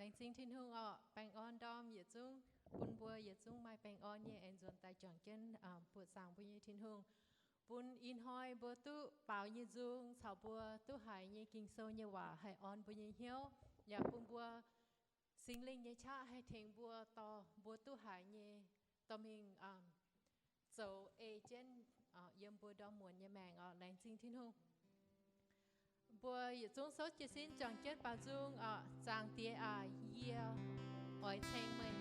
Laengz zingh Tin-Hungh orqc, baengh orn ndorm yietc zungv, bun mbuo yietc zungv maaih baengh orn nyei aengx nzuonx daaih juangc jienv buoqc zaangc mbuo nyei Tin-Hungh. Bun ih hnoi mbuo duqv baaux nyei nzung caux mbuo duqv haiz nyei Ging-Sou nyei waac haih orn mbuo nyei hnyouv, yaac bun mbuo Singx Lingh nyei qaqv haih tengx mbuo dorh mbuo duqv haiz nyei dorh mingh zoux ei jienv yiem mbuo ndorm muonz nyei maengc orqc. Laengz zingh Tin-Hungh. Mbuo yietc zungv souv jiez sin juangc jienv baaux nzung orqc. Zaangc Diex aac, yie oix ceng meih.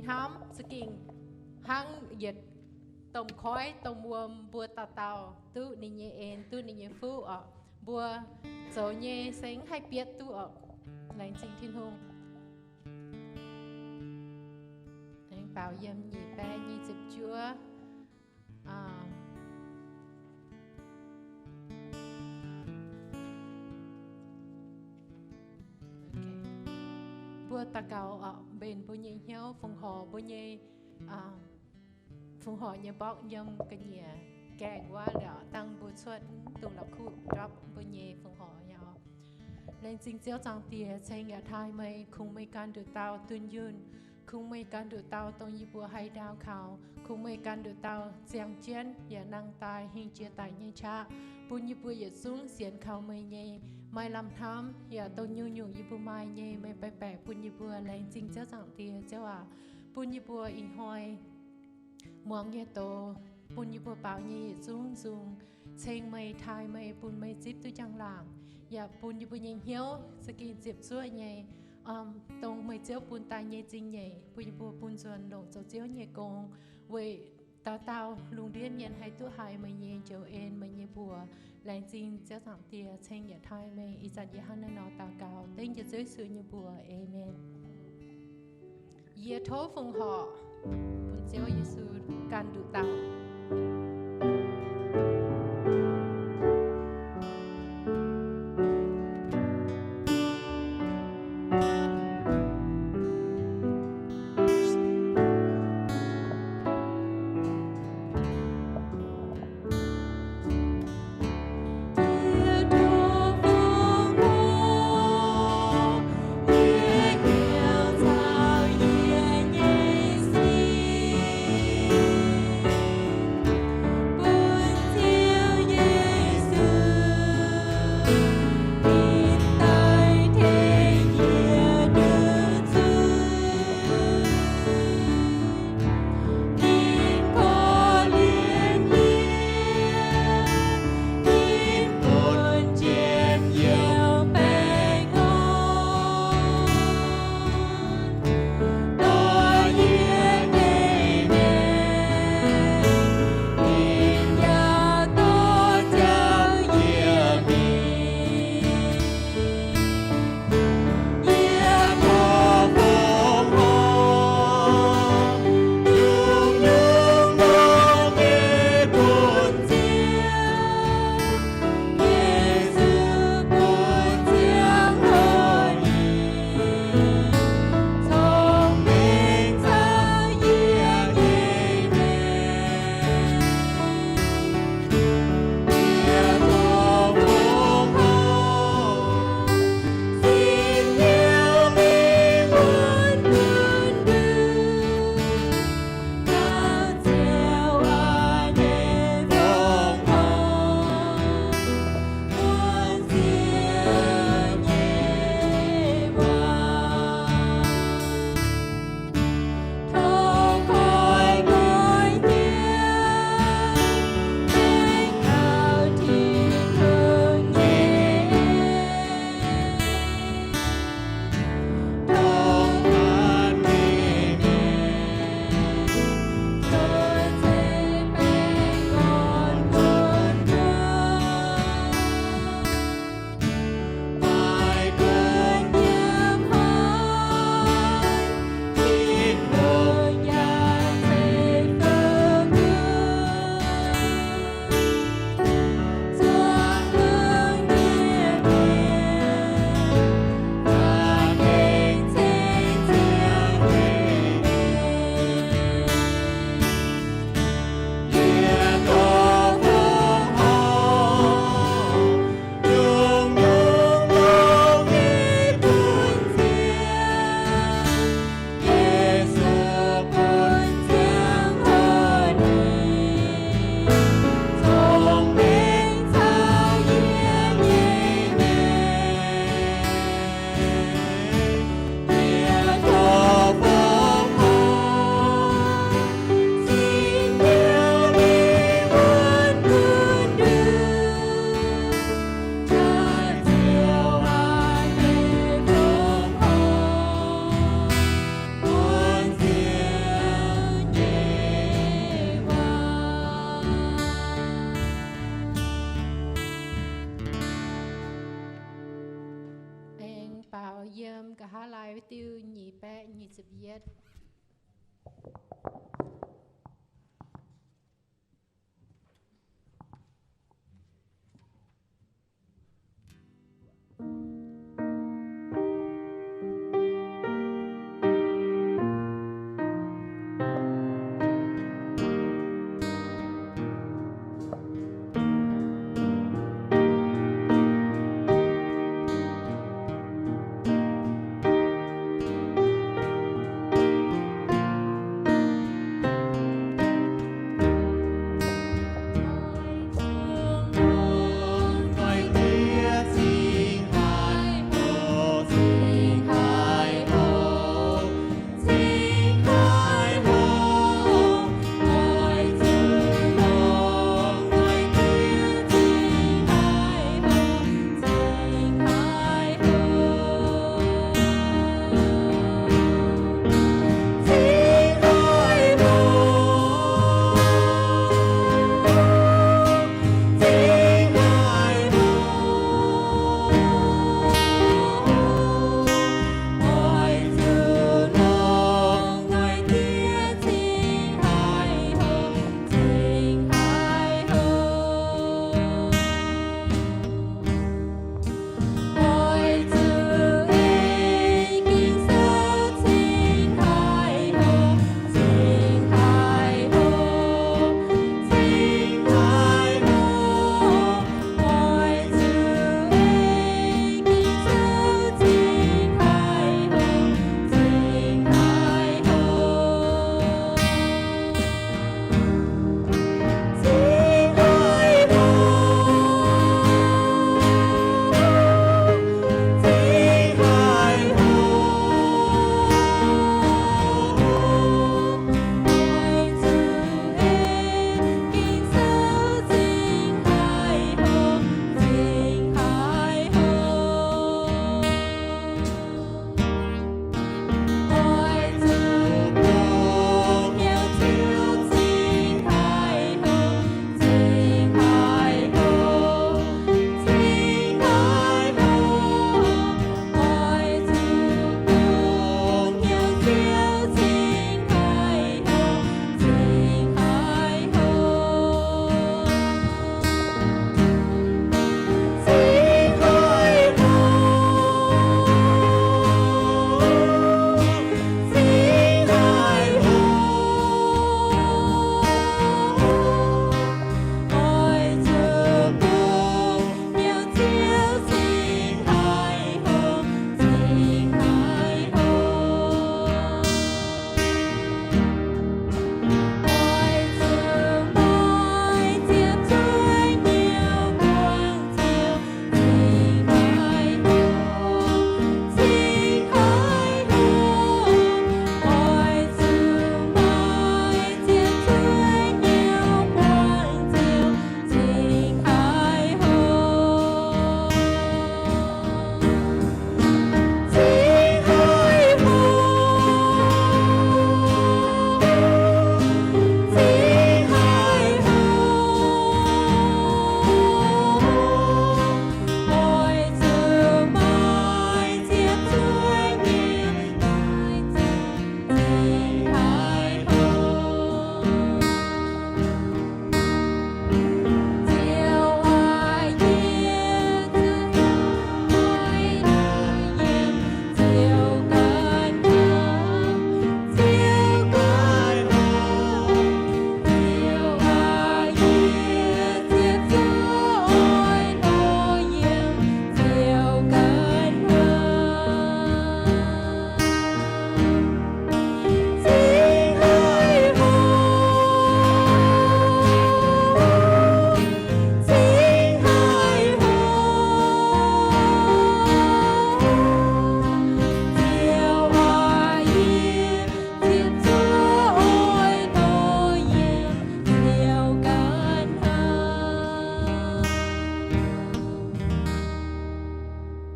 hnamv za'gengh hnangv yietc domh koiv domh wuom, mbuo dauh dauh duqv ninh nyei en, duqv ninh nyei fuqv oc. Mbuo zoux nyei se mv haih bietv duqv oc. Laengz zingh Tin-Hungh. Aengx baaux yiem nyic baeqv nyic ziepc juov. Mbuo daux gaux oc, mbenc mbuo nyei hnyouv, fongc horc mbuo nyei, fongc horc nyei mborqv yiem ga'nyiec gaengh wuov lorqc, dangh mbuo cuotv mv dungx la'kuqv ndortv mbuo nyei fongc horc nyei oc. Laengz zingh Ziouv Zaangc Diex, ceng yaac taaih meih, kungx meih ganh nduqc dauh dunh yunh, kungx meih ganh nduqc dauh dongh yie mbuo haaix ndaauv kaux, kungx meih ganh nduqc dauh ziangh jienv yaac nangh daaih hingh jiex daic nyei qaqv, bun yie mbuo yietc zungv sienx kaux meih nyei, maaih lamh hnamv yaac dongh nyungc-nyungc yie mbuo maaih nyei, meih baeqc baeqc bun yie mbuo. Laengz zingh Ziouv Zaangc Diex, Ziouv aac, bun yie mbuo ih hnoi muangx nyei doz, bun yie mbuo baaux nyei yietc zungv nzung, ceng meih, taaih meih, bun meih zipv duqv njang-laangc, yaac bun yie mbuo nyei hnyouv za'gengh ziepc zuoqv nyei, dongh meih Ziouv bun daaih nyei zingh nyeic, bun yie mbuo bun nzuonx longc zoux Ziouv nyei gong, weic dauh dauh lungh ndiev mienh haih duqv haiz meih nyei njoux en, meih nyei mbuox. Laengz zingh Ziouv Zaangc Diex, ceng yaac taaih meih. Ih zanc yie hnangv naaiv nor daux gaux dengv jiex Ziouv Yesu nyei mbuox. Aamen. Yie tov fongc horc bun Ziouv Yesu ganh nduqc dauh. Nqa'haav Laai wuov diuh nyic baeqv nyic ziepc yietv.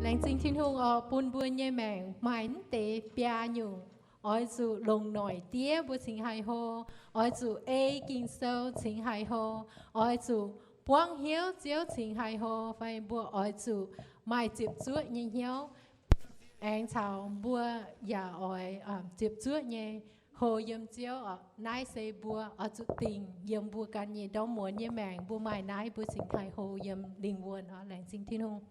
Laengz zingh Tin-Hungh oc, bun mbuo nyei maengc maaih mv deix biaa nyungc. Oix zuqc longc noic diev mbuo cingx haih hlo. Oix zuqc ei Ging-Sou cingx haih hlo. Oix zuqc buangv hnyouv Ziouv cingx haih hlo. Fai mbuo oix zuqc maaih ziepc zuoqv nyei hnyouv. Aengx caux mbuo yaac oix ziepc zuoqv nyei hlo yiem Ziouv oc. Naaiv se mbuo oix zuqc dingc yiem mbuo ganh nyei ndorm muonz nyei maengc, mbuo maaih naaiv mbuo cingx haih hlo yiem lingh wuonh oc. Laengz zingh Tin-Hungh.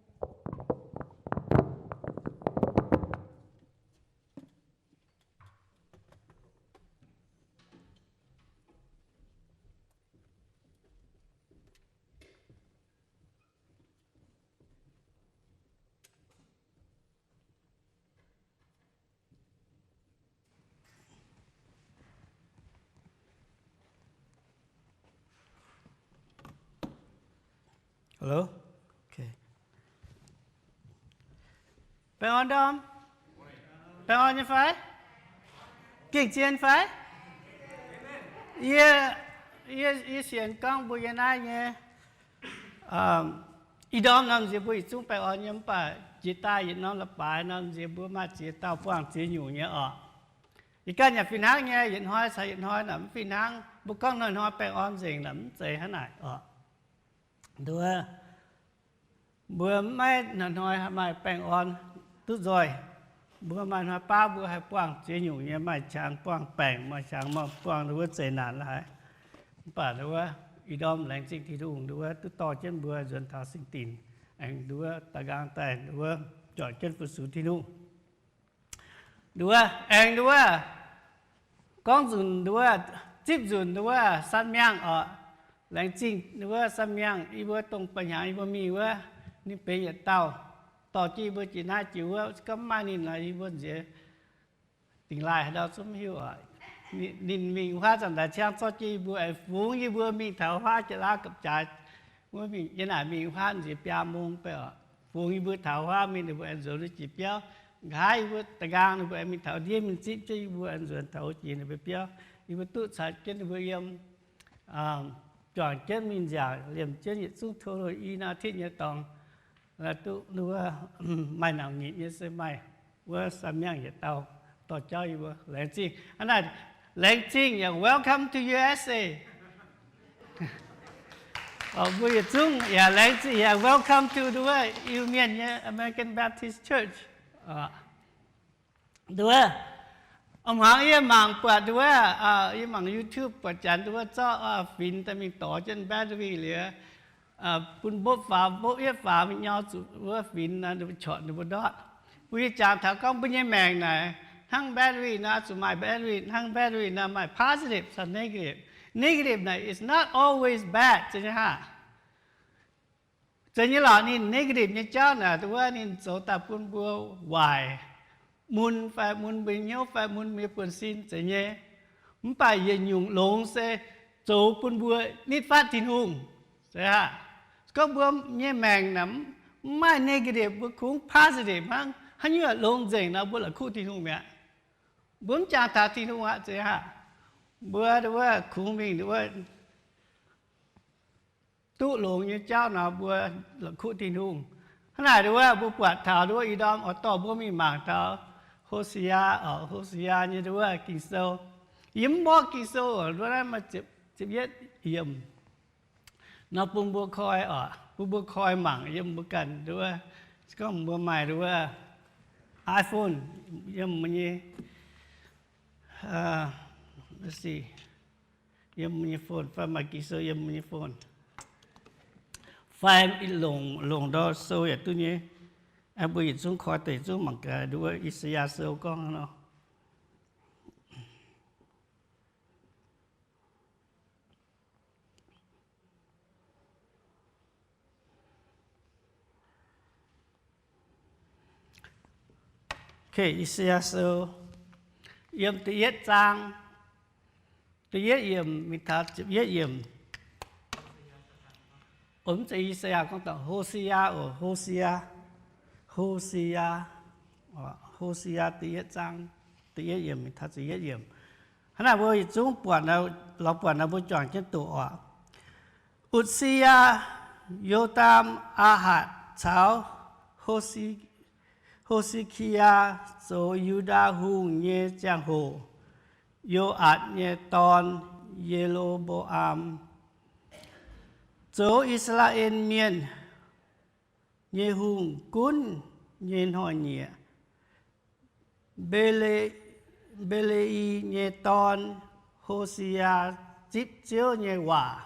Hello? Okay. Baengh orn ndorm? Baengh orn nyei fai? Gengh zien fai? Yie, yie, yie sienx gorngv mbuo yie naaiv nyei, ih ndorm norm nziex mbuo yietc zungv baengh orn nyei, mv baac jiex daaih yietc norm la'baaix norm nziex mbuo maaih ziex dauh buangh ziex nyungc nyei oc. Yie ganh yaac fih hnangv nyei, yietc hnoi caux yietc hnoi naaic mv fih hnangv. Mbuo gorngv hnoi-hnoi baengh orn nzengc naaic mv zeiz hnangv naaic oc. Nduov, mbuo maiv hnoi-hnoi maaih baengh orn duqv nzoih. Mbuo maaih hnoi baav mbuo haih buangh ziex nyungc nyei, maaih qangx buangh baengc, maaih qangx maaih buangh nduov zeqc naanc laaix. Mv baac nduov, ih ndorm laengz zingh Tin-Hungh nduov duqv dorh jienv mbuo nzuonx taux singx dinc, aengx nduov da'nqaang daaih nduov juangc jienv fu-sux Tin-Hungh. Nduov, aengx nduov, gorngv nzunc nduov, zipv nzunc nduov San Miangh oc. Laengz zingh nduov San Miangh, yie mbuo dongh ba'hnyangx yie mbuo mingh wuov, ninh benx yietc dauh dorh jienv yie mbuo jiex naaiv jiex wuov, gorngv mv maaih ninh nor yie mbuo nziex dingc laaih haaix ndau zungv mv hiuv oc. Ninh mingh huaav zanc daaih ciangv zorqv jienv yie mbuo aengx fungx yie mbuo mingh taux huaav jiex lauv gapv-jaaix wuov mingh. Yie naaic mingh huaav nziex biaa mong baeqv oc. Fungx yie mbuo taux huaav mingh, ninh mbuo aengx nzuonx jiez biauv. Nqa'haav yie mbuo da'nqaang ninh mbuo aengx mingh taux ndiev mingh zipv jienv yie mbuo aengx nzuonx taux wuov jiex ninh mbuo biauv. Yie mbuo duqv caux jienv ninh mbuo yiem, juangc jienv mingh nziaauc, liemh jienv yietc zungv tov lo i nor Tin nyei dorngx, duqv wuov maaih nangc nyitc nyei se maaih wuov San Miangh yietc dauh dorh jauv yie mbuo. Laengz zingh. Hnangv naaic, laengz zingh yaac welcome to U S A. Mbuo yietc zungv yaac laengz zingh yaac welcome to nduov Iu-Mienh nyei American Baptist Church. Nduov, a'hmuangx yie mangc buatc nduov, yie mangc YouTube buatc janx nduov zorqv finx daaih mingh dorh jienv battery liuz, bun mbopv faaux, mbopv yietv faaux mingh nyau zuqc wuov finx nor, ninh mbuo corc ninh mbuo ndortv. Mbuo yie jangx taux gorngv mbuo nyei maengc naaic hnangv battery nor, zuqc maaih battery, hnangv battery nor maaih positive caux negative. Negative naaic is not always bad, zeiz nyei haah? Zeiz nyei lorqc, ninh negative nyei jauv naaic nduov ninh zoux daaih bun mbuo waaic, mun fai mun mbuo nyei hnyouv fai mun mbuo nyei buonv-sin zeiz nyei. Mv baac yietc nyungc longx se zoux bun mbuo nitv fatv Tin-Hungh. Zeiz haah? Se gorngv mbuo nyei maengc naaic mv maaih negative, mbuo kungx positive hnangv, haaix nyungc longx nzengc nor mbuo la'kuqv Tin-Hungh mi'aqv. Mbuo mv jangx taux Tin-Hungh aqv. Zeiz haah? Mbuo nduov kungx mingh nduov duqv longx nyei jauv nor mbuo la'kuqv Tin-Hungh. Hnangv naaic nduov mbuo buatc taux nduov ih ndorm oix dorh mbuo mingh mangc taux Hosea oc, Hosea nyei nduov Ging-Sou. Yie mv mborqv Ging-Sou oc, nduov naaiv maaih ziepc yietv yiemc nor bun mbuo koi oc, bun mbuo koi mangc yiem mbuo ganh nduov. Se gorngv mbuo maaih nduov iPhone yiem mbuo nyei, let's see, yiem mbuo nyei phone fai maaih Ging-Sou yiem mbuo nyei phone fai longc, longc ndau sou yaac duqv nyei. Mbuo yietc zungv koi deix, yietc zungv mangc gaax nduov I^saa^yaa Sou gorngv nor. Okay, I^saa^yaa Sou yiem da'yietv zaang, da'yietv yiemc mingh taux ziepc yietv yiemc. Mv zeiz I^saa^yaa, gorngv taux Ho^se^yaa oc, Ho^se^yaa, Ho^se^yaa, Ho^se^yaa da'yietv zaang, da'yietv yiemc mingh taux ziepc yietv yiemc. Hnangv naaic mbuo yietc zungv buatc, lorz buatc nor mbuo juangc jienv doqc oc. Utc^si^yaa, Yo^ndaam, Aa^hatc caux Ho^se^ki^yaa zoux Yu^ndaa Hungh nyei ziangh hoc, Yo^aatc nyei dorn, Ye^lo^mbo^aam, zoux I^saa^laa^en Mienh nyei hungh gunv nyei hnoi-nyieqc. Mbe^le, Mbe^le^i nyei dorn, Ho^si^yaa, zipv Ziouv nyei waac.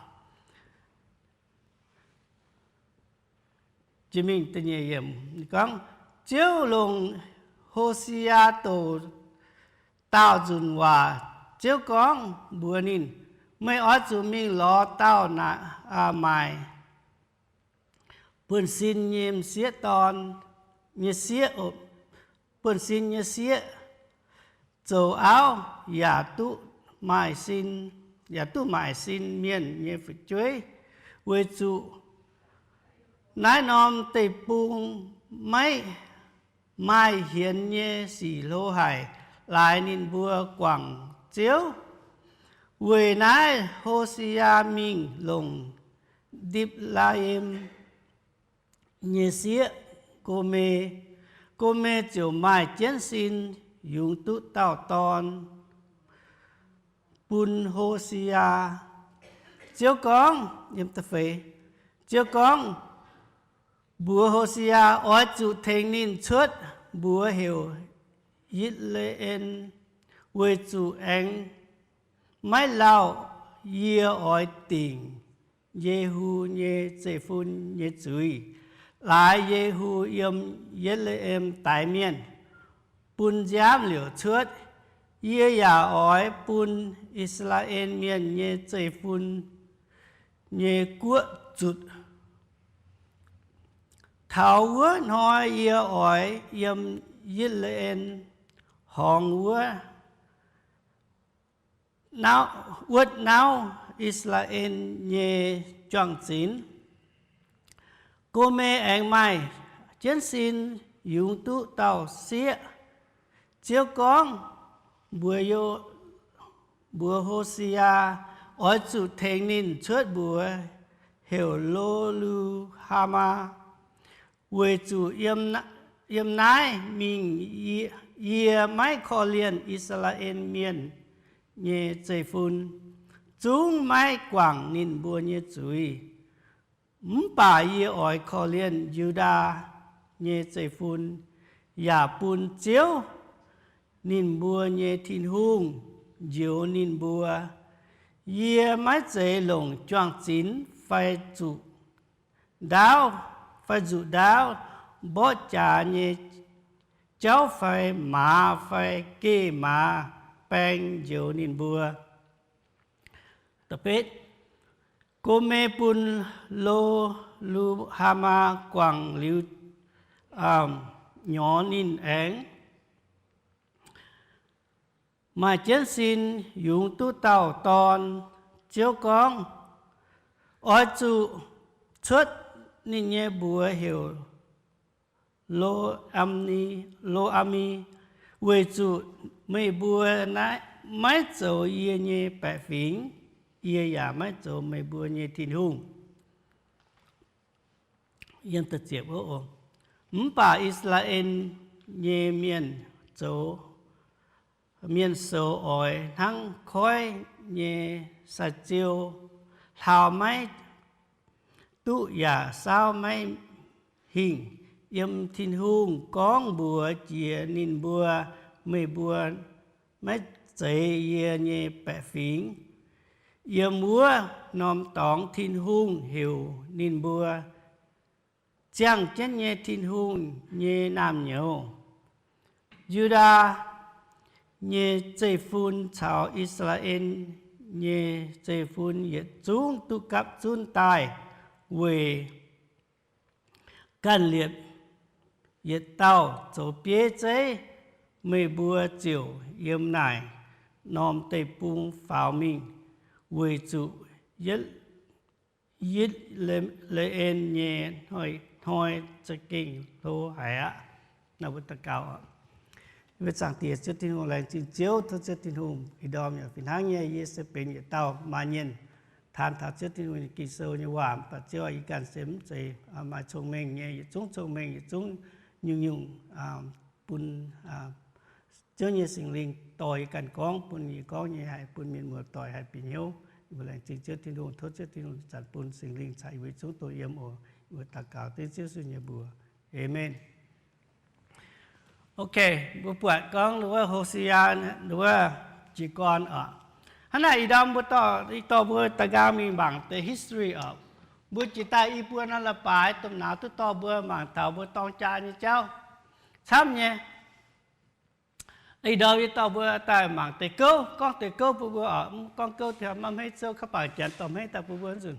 Jiex mingh da'nyeic yiemc gorngv, Ziouv longc Ho^si^yaa douc daauh nzunc waac. Ziouv gorngv mbuox ninh, Meih oix zuqc mingh lorz dauh naaic, aa, maaic buonv-sin nyei m'sieqv dorn, nyei sieqv, buonv-sin nyei sieqv, zoux auv yaac duqv maaic sin, yaac duqv maaic sin mienh nyei fu'jueiv, weic zuqc naaiv norm deic-bung maiv maaih hienx nyei sic hlo haic, laaix ninh mbuo guangc Ziouv. Weic naaiv Ho^si^yaa mingh longc Ndipv^laa^em nyei sieqv, Go^me. Go^me ziouc maaih jienv sin, yungz duqv dauh dorn bun Ho^si^yaa. Ziouv gorngv, Ziouv gorngv, mbuox Ho^si^yaa, Oix zuqc tengx ninh cuotv mbuox heuc Yitc^le^en, weic zuqc aengx maiv lauh yie oix dingc Yehu nyei zeiv-fun nyei zuiz, laaix Yehu yiem Yitc^le^en daix mienh, bun nziaamv liouc cuotv. Yie yaac oix bun I^saa^laa^en Mienh nyei zeiv-fun nyei guoqv zutc. Taux wuov hnoi yie oix yiem Yitc^le^en horngz wuov wuotv nauv I^saa^laa^en nyei juang-zinx. Go^me aengx maaih jienv sin, yungz duqv dauh sieqv. Ziouv gorngv mbuox Yo, mbuox Ho^si^yaa, Oix zuqc tengx ninh cuotv mbuox heuc Lo^lu^haa^maa, weic zuqc yiem naaiv mingh yie maiv korv-lienh I^saa^laa^en Mienh nyei zeiv-fun, zungv maiv guangc ninh mbuo nyei zuiz. Mv baac yie oix korv-lienh Yu^ndaa nyei zeiv-fun, yaac bun Ziouv, ninh mbuo nyei Tin-Hungh, njoux ninh mbuo. Yie maiv zeiz longc juang-zinx fai zuqc ndaauv, fai nzuqc ndaauv, mborqv jaax nyei jauv fai maaz fai geh maaz baeng njoux ninh mbuo. Go^me bun Lo^lu^haa^maa guangc liuz, nyorx ninh aengx maaih jienv sin, yungz duqv dauh dorn. Ziouv gorngv, Oix zuqc cuotv ninh nyei mbuox heuc Lo^am^ni, Lo^aa^mi, weic zuqc meih mbuo maiv zoux yie nyei baeqc fingx, yie yaac maiv zoux meih mbuo nyei Tin-Hungh. Mv baac I^saa^laa^en nyei mienh zoux, mienh soux oix hnangv koiv nyei sai-ziou, hlaau maiv duqv yaac saauv maiv hingh, yiem Tin-Hungh gorngv mbuox jiex ninh mbuo, Meih mbuo maiv zeiz yie nyei baeqc fingx. Yiem wuov norm dorngx Tin-Hungh heuc ninh mbuo ziangh jienv nyei Tin-Hungh nyei naamh nyouz. Yu^ndaa nyei zeiv-fun caux I^saa^laa^en nyei zeiv-fun yietc zungv duqv gapv zunv daaih weic ganh liepc yietc dauh zoux bieiv zeiv. Meih mbuo ziouc yiem naaic norm deic-bung faaux mingh, weic zuqc Yitc^le^en nyei hnoi za'gengh hlo haic aqv. Mbuo daux gaux. Yie mbuo Zaangc Diex, Ziouv Tin-Hungh, laengz zingh Ziouv, tov Ziouv Tin-Hungh ih ndorm yaac fih hnangv nyei, yie se benx yietc dauh maaz-nyienh, taan taux Ziouv Tin-Hungh nyei Ging-Sou nyei waac, mv baac Ziouv, yie ganh se mv zeiz maaih cong-mengh nyei, yietc zungv cong-mengh, yietc zungv nyungc-nyungc bun Ziouv nyei Singx Lingh dorh yie ganh gorngv, bun yie gorngv nyei haih bun mienh muoz doic haih bieqc hnyouv. Yie mbuo laengz zingh Ziouv Tin-Hungh, tov Ziouv Tin-Hungh zanc bun Singx Lingh caux yie mbuo yietc zungv doh yiem oc. Yie mbuo daux gaux dengv Ziouv Yesu nyei mbuox. Aamen. Ok, mbuo buatc gorngv wuov Hosi^yaa wuov jiez gorn oc. Hnangv naaic ih ndorm mbuo dorh, dorh mbuo daaih nqaang mingh mangc deix history oc. Mbuo jiex daaih i buo norm leiz-baaix domh nauz duqv dorh mbuo mangc taux mbuo dorng jaa nyei jauv camv nyei. Ih ndorm yie dorh mbuo daaih mangc deix gouv, gorngv deix gouv bun mbuo oc. Mv gorngv gouv taux maiv hmeiv zouv, kaav baac janx dorh hmeiv daaih bun mbuo nzunc.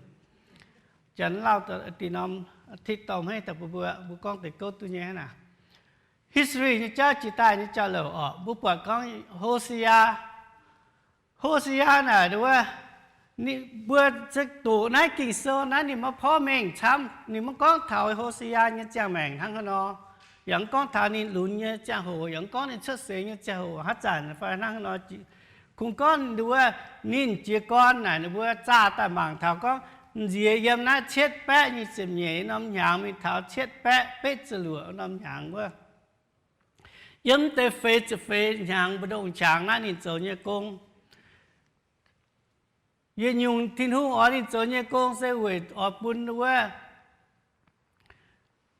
Janx lauh da'nyeic norm tit dorh hmeiv daaih bun mbuo, mbuo gorngv deix gouv duqv nyei hnangv naaic. History nyei jauv, jiex daaih nyei jauv-louc oc. Mbuo buatc gorngv Hosi^yaa, Hosi^yaa naaic wuov, ninh mbuo se doqc naaiv Ging-Sou naaiv ninh maiv porv mengh camv. Ninh maiv gorngv taux Hosi^yaa nyei ziangh maengc hnangv haaix nor, yaac mv gorngv taux ninh lunx nyei ziangh hoc, yaac mv gorngv ninh cuotv seix nyei ziangh hoc haaix zanc fai hnangv haaix nor. Kungx gorngv wuov, ninh jiez gorn naaic ninh mbuo zaah daaih mangc taux gorngv nziex yiem naaiv cietv baeqv nyic ziepc nyeic norm hnyangx mingh taux cietv baeqv betv ziepc luoqc norm hnyangx wuov, yiem deix feix ziepc feix hnyangx mbu'ndongx qangx naaiv ninh zoux nyei gong. Yietc nyungc Tin-Hungh oix ninh zoux nyei gong se weic oix bun wuov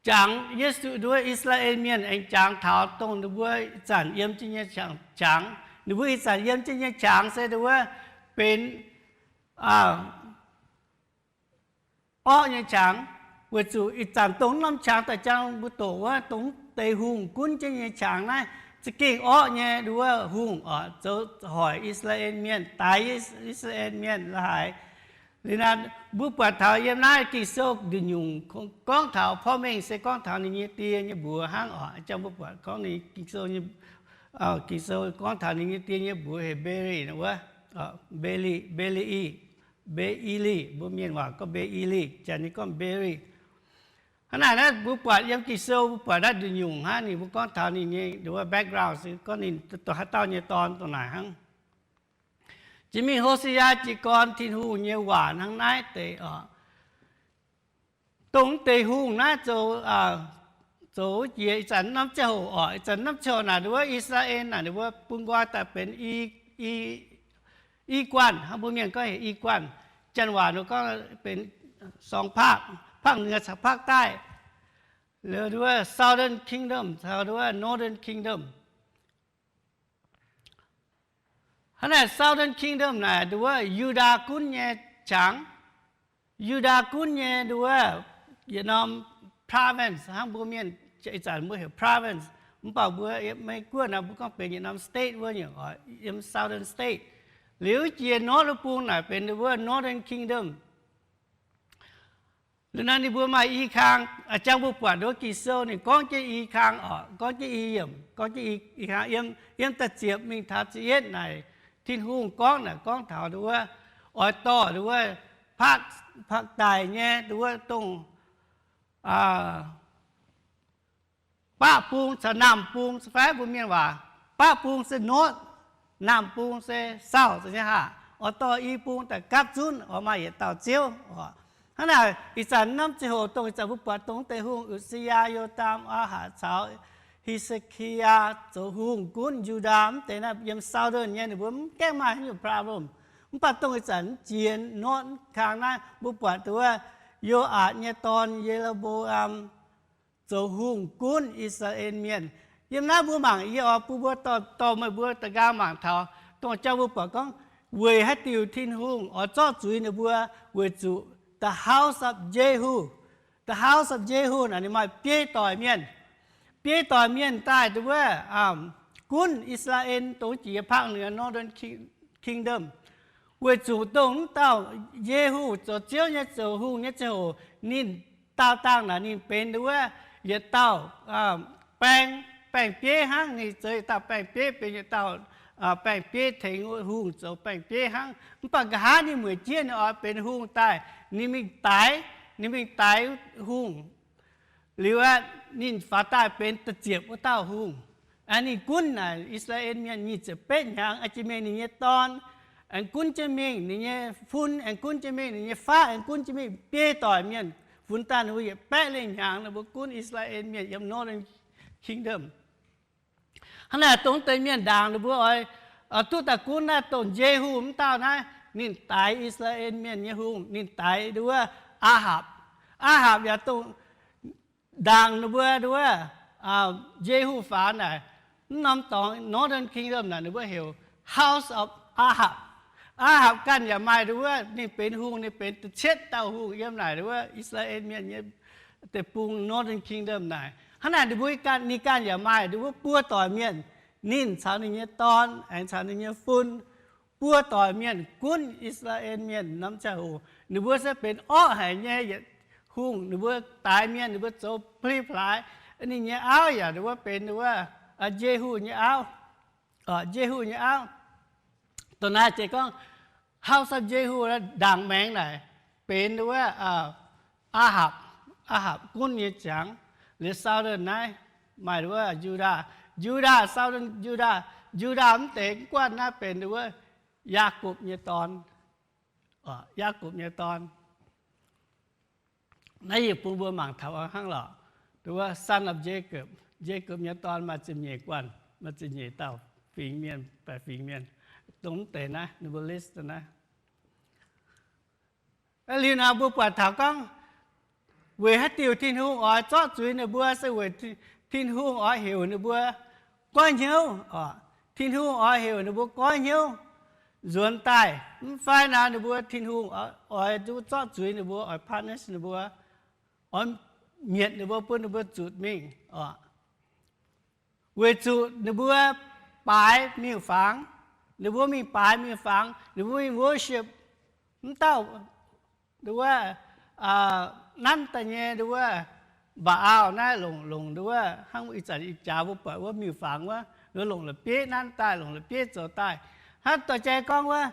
jangx Yesu, wuov I^saa^laa^en Mienh aengx jangx taux dongh ninh mbuo ih zanc yiem jienv nyei qangx. Ninh mbuo ih zanc yiem jienv nyei qangx se wuov benx orqv nyei qangx, weic zuqc ih zanc dongh norm qangx daaih jangx mbuo doqc wuov, dongh deix hungh gunv jienv nyei qangx naaiv za'gengh orqv nyei wuov hungh oc, zoux hoic I^saa^laa^en Mienh, daix I^saa^laa^en Mienh la'haaix. Liuz naaiv mbuo buatc taux yiem naaiv Ging-Sou nduqc nyungc gorngv taux porv mengh se gorngv taux ninh nyei die nyei mbuox hnangv oc. Jang mbuo buatc gorngv ninh Ging-Sou nyei, Ging-Sou gorngv taux ninh nyei die nyei mbuox heuc Mbeli wuov, Mbeli, Mbeli, Mbe^i^li, mbuo Mienh waac gorngv Mbe^i^li, janx nyei gorngv Mbeli. Hnangv naaic naaiv mbuo buatc yiem Ging-Sou mbuo buatc naaiv nduqc nyungc hnangv ninh mbuo gorngv taux ninh nyei wuov background se gorngv ninh dongh haaix dauh nyei dorn dongh naaic hnangv. Jiex mingh Hosi^yaa jiez gorn Tin-Hungh nyei waac hnangv naaiv deix oc. Dongh deix hungh naaiv zoux, zoux jiex ih zanc norm ziangh hoc oc. Ih zanc norm ziangh hoc naaic wuov I^saa^laa^en naaic ninh mbuo bun nqoi daaih benx i, i, i guanh, hnangv mbuo Mienh gorngv heuc i guanh. Janx waac ninh gorngv benx สองภาค, ภาคเหนือ caux ภาคใต้, liuz wuov Southern Kingdom caux wuov Northern Kingdom. Hnangv naaic Southern Kingdom naaic wuov Yu^ndaa gunv nyei qangx. Yu^ndaa gunv nyei wuov yietc norm province, hnangv mbuo Mienh ih zanc mbuo heuc province, mv baac mbuo Meiv Guoqv naaic mbuo gorngv benx yietc norm state wuov nyungc oc, yiem Southern State. Liuz jiex north wuov bung naaic benx wuov Northern Kingdom. Liuz naaiv ninh mbuo maaih i kang, a'jang mbuo buatc wuov Ging-Sou ninh gorngv jienv i kang oc, gorngv jienv i yiemc, gorngv jienv i, i kang yiem, yiem da'ziepc mingh taux ziepc yietv naaic, Tin-Hungh gorngv naaic gorngv taux wuov oix dorh wuov ภาค, ภาคใต้ nyei wuov dongh baqv bung caux naamh bung fai mbuo Mienh waac, baqv bung se north, naamh bung se south nyei haah, oix dorh i bung daaih gapv zunv oix maaih yietc dauh ziouv oc. Hnangv naaic ih zanc norm ziangh hoc dongh ih zanc mbuo buatc dongh deix hungh Usi^yaa, Yo^ndaam, Aa^hapc caux He^se^ki^yaa zoux hungh gunv Yu^ndaa mv deix naaiv yiem southern nyei ninh mbuo mv gaengh maaih haaix nyungc problem. Mv baac dongh ih zanc jiex north kang naaiv mbuo buatc wuov Yo^aatc nyei dorn, Ye^lo^mbo^am, zoux hungh gunv I^saa^laa^en Mienh. Yiem naaiv mbuo mangc yie oix bun mbuo dorh, dorh meih mbuo da'nqaang mangc taux dongh jauv mbuo buatc gorngv weic haaix diuc Tin-Hungh oix zorqv zuiz ninh mbuo, weic zuqc the house of Jehu, the house of Jehu naaic ninh maaih biei doic mienh. Biei doic mienh daaih wuov gunv I^saa^laa^en dongh jiex ภาคเหนือ Northern Kingdom. Weic zuqc dongh wuov dauh Yehu zoux ziouv nyei, zoux hungh nyei ziangh hoc ninh daauh dangh naaic ninh benx wuov yietc dauh baeng, baeng-bieiv hnangv. Ninh zoux yietc dauh baeng-bieiv, benx yietc dauh baeng-bieiv tengx hungh zoux baeng-bieiv hnangv. Mv baac nqa'haav ninh mueic jienv ninh oix benx hungh daaih, ninh mingh daix, ninh mingh daix hungh. Liuz aeqv, ninh faaux daaih benx da'ziepc wuov dauh hungh. Aengx ninh gunv naaic I^saa^laa^en Mienh nyic ziepc betv hnyangx, aengx jiex mingh ninh nyei dorn aengx gunv jienv mingh, ninh nyei fun aengx gunv jienv mingh, ninh nyei faqv aengx gunv jienv mingh, biei doic mienh funx daaih ninh mbuo yietc baeqv lengh hnyangx ninh mbuo gunv I^saa^laa^en Mienh yiem Northern Kingdom. Hnangv naaic dongh deix mienh ndaangc ninh mbuo oix duqv daaih gunv naaiv dongh Yehu wuov dauh naaiv, ninh daix I^saa^laa^en Mienh nyei hungh, ninh daix wuov Aa^hapc. Aa^hapc yaac dongh ndaangc ninh mbuo wuov Yehu faanx naaic, mv norm dorngx Northern Kingdom naaic ninh mbuo heuc House of Ahab. Ahab ganh yaac maaih nduov, ninh benx hungh, ninh benx da'cietv dauh hungh yiem naaic nduov Israel Mienh nyei deic-bung Northern Kingdom naaic. Hnangv naaic ninh mbuo ganh, ninh ganh yaac maaih nduov buo doic mienh, ninh caux ninh nyei dorn aengx caux ninh nyei fun, buo doic mienh gunv Israel Mienh norm ziangh hoc. Ninh mbuo se benx orqv haic nyei yietc hungh. Ninh mbuo daix mienh, ninh mbuo zoux pli-plaaix. Ninh nyei auv yaac nduov benx nduov Yehu nyei auv. Yehu nyei auv. Dongh naaiv se gorngv House of Yehu ndaangc maengx naaic benx nduov Ahab, Ahab gunv nyei ziangx. Liuz southern naaiv maaih nduov Yudaa, Yudaa southern, Yudaa, Yudaa mv deix guanh naaiv benx nduov Yaakopv nyei dorn. Yaakopv nyei dorn. Naaiv yie bun mbuo mangc taux hnangv lorqc. Nduov son of Jacob, Jacob nyei dorn maaih ziepc nyeic guanh, maaih ziepc nyeic dauh fingx mienh, baeqc fingx mienh. Dongh mv deix naaiv ninh mbuo list naaiv. Liuz naaic mbuo buatc taux gorngv, weic haaix diuc Tin-Hungh oix zorqv zuiz ninh mbuo, se weic Tin-Hungh oix heuc ninh mbuo goiv hnyouv. Tin-Hungh oix heuc ninh mbuo goiv hnyouv nzuonx daaih. Mv fai naaic ninh mbuo Tin-Hungh oix zorqv zuiz ninh mbuo, oix punish ninh mbuo, oix mietc ninh mbuo, bun ninh mbuo zutc mingh. Weic zuqc ninh mbuo baaix miuc-fangx, ninh mbuo mingh baaix miuc-fangx, ninh mbuo mingh worship mv dauh nduov nanv daaih nyei nduov Mbaa^aal naaiv, longc, longc nduov hnangv ih zanc ih jaax mbuo buatc wuov miuc-fangx wuov, ninh mbuo longc la'bieiv nanv daaih, longc la'bieiv zoux daaih. Hnangv dorh jai gorngv wuov,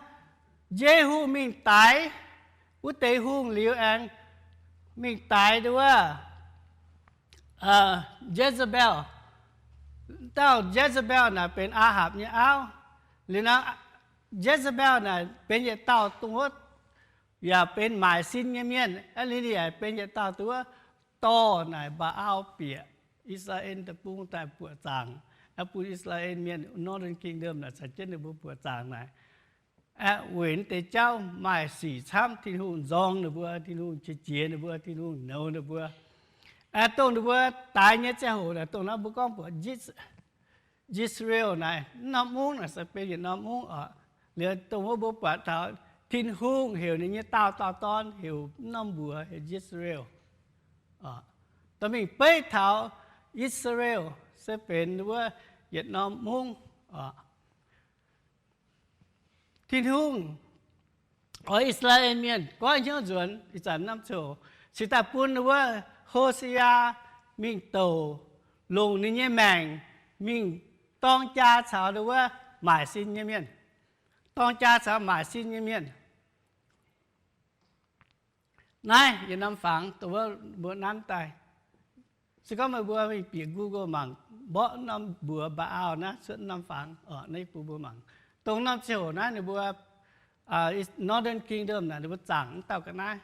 Yehu mingh daix wuov deix hungh liuz aengx mingh daix nduov Jezebel. Dauh Jezebel naaic benx Ahapc nyei auv. Liuz naaiv Jezebel naaic benx yietc dauh dongh wuov yaac benx maaic sin nyei mienh. Aa, liuz ninh yaac benx yietc dauh dongh wuov dorh naaic Mbaa^aal bieqc I^saa^laa^en Deic-Bung daaih buoqc zaangc, bun I^saa^laa^en Mienh, Northern Kingdom naaic caux jienv ninh mbuo buoqc zaangc naaic. Aeqv, weic naaiv deix jauv maaih sic camv, Tin-Hungh nzorng ninh mbuo, Tin-Hungh qiex jiez ninh mbuo, Tin-Hungh nouz ninh mbuo. Aeqv, dongh ninh mbuo daix nyei ziangh hoc naaic, dongh naaiv mbuo gorngv buatc Yisreal naaic, mv norm mungv naaic se benx yietc norm mungv oc. Liuz dongh wuov mbuo buatc taux Tin-Hungh heuc ninh nyei daauh dauh dorn heuc mv norm mbuox heuc Yisreal. Dorh mingh beiv taux Yisreal se benx wuov yietc norm mungv oc. Tin-Hungh oix I^saa^laa^en Mienh goiv hnyouv nzuonx ih zanc norm ziouc, cingx daaih bun wuov Ho^se^yaa mingh douc longc ninh nyei maengc mingh dorng jaa caux wuov maaic sin nyei mienh, dorng jaa caux maaic sin nyei mienh. Naaiv yietc norm fangx dongh wuov mbuo nanv daaih. Se gorngv meih mbuo mingh bieqc Google mangc, mborqv norm mbuox Mbaa^aal naaiv cuotv norm fangx oc. Naaiv bun mbuo mangc dongh norm ziouc naaiv ninh mbuo Northern Kingdom naaic ninh mbuo zaangc mv dauh ga'naaiv.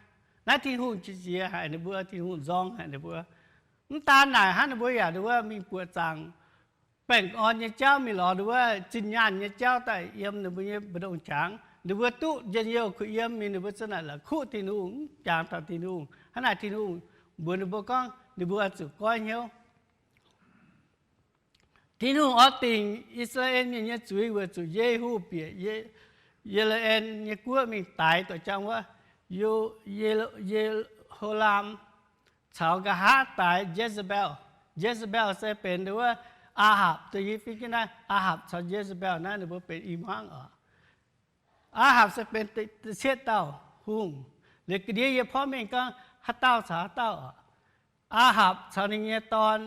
Naaiv Tin-Hungh qiex jiez haic ninh mbuo, Tin-Hungh nzorng haic ninh mbuo. Mv daan naaic hnangv, ninh mbuo yaac wuov mingh buoqc zaangc baengh orn nyei jauv, mingh lorz wuov zinh nyaanh nyei jauv daaih yiem ninh mbuo nyei mbu'ndongx qangx. Ninh mbuo duqv njien-youh kuh yiem mingh, ninh mbuo za'naaic la'kuqv Tin-Hungh, mv jangx taux Tin-Hungh. Hnangv naaic Tin-Hungh mbuox ninh mbuo gorngv ninh mbuo oix zuqc goiv hnyouv. Tin-Hungh oix dingc I^saa^laa^en Mienh nyei zuiz weic zuqc Yehu bieqc Ye^le^en nyei guoqv mingh daix doic jang wuov Ye^ho^laam caux nqa'haav daix Jezebel. Jezebel se benx wuov Aa^hapc, dongh yie fiev jienv naaiv Aa^hapc caux Jezebel naaiv ninh mbuo benx i hmuangv oc. Aa^hapc se benx da'cietv dauh hungh. Liuz ga'ndiev yie porv mengh gorngv haaix dauh caux haaix dauh oc. Aa^hapc caux ninh nyei dorn,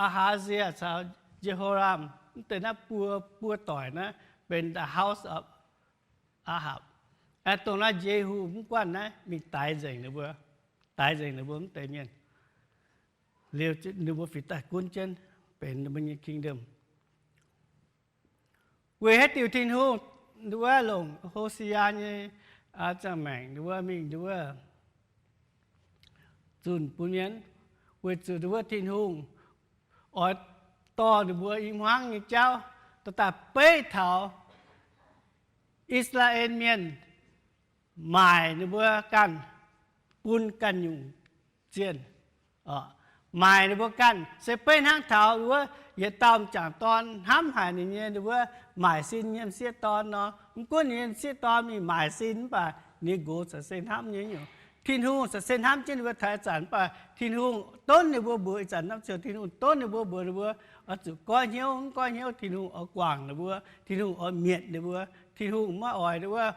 Aa^haa^zi^yaa caux Ye^ho^laam, mv deix naaiv buo, buo doic naaiv benx the house of Aa^hapc. Aeqv, dongh naaiv Yehu mv guanh naaiv mingh daix nzengc ninh mbuo, daix nzengc ninh mbuo mv deix mienh. Liuz ninh mbuo fih daaih gunv jienv benx ninh mbuo nyei kingdom. Weic haaix diuc Tin-Hungh nduov longc Ho^se^yaa nyei ziangh maengc nduov mingh nduov zunh bun mienh? Weic zuqc nduov Tin-Hungh oix dorh ninh mbuo i hmuangv nyei jauv dorh daaih beiv taux I^saa^laa^en Mienh maaic ninh mbuo ganh bun ganh nyungc zienh oc. maaic ninh mbuo ganh. Se beiv hnangv taux wuov yietc dauh m'jangc dorn hnamv haic ninh nyei, ninh mbuo maaic sin nyei m'sieqv dorn nor. Mv gunv ninh nyei m'sieqv dorn mingh maaic sin mv baac ninh nyei nqox caux se hnamv nyei nyungc. Tin-Hungh caux se hnamv jienv ninh mbuo taux ih zanc, mv baac Tin-Hungh donv ninh mbuo mbuox, ih zanc norm ziangh hoc Tin-Hungh donv ninh mbuo mbuox ninh mbuo oix zuqc goiv hnyouv. Mv goiv hnyouv Tin-Hungh oix guangc ninh mbuo, Tin-Hungh oix mietc ninh mbuo, Tin-Hungh maiv oix wuov,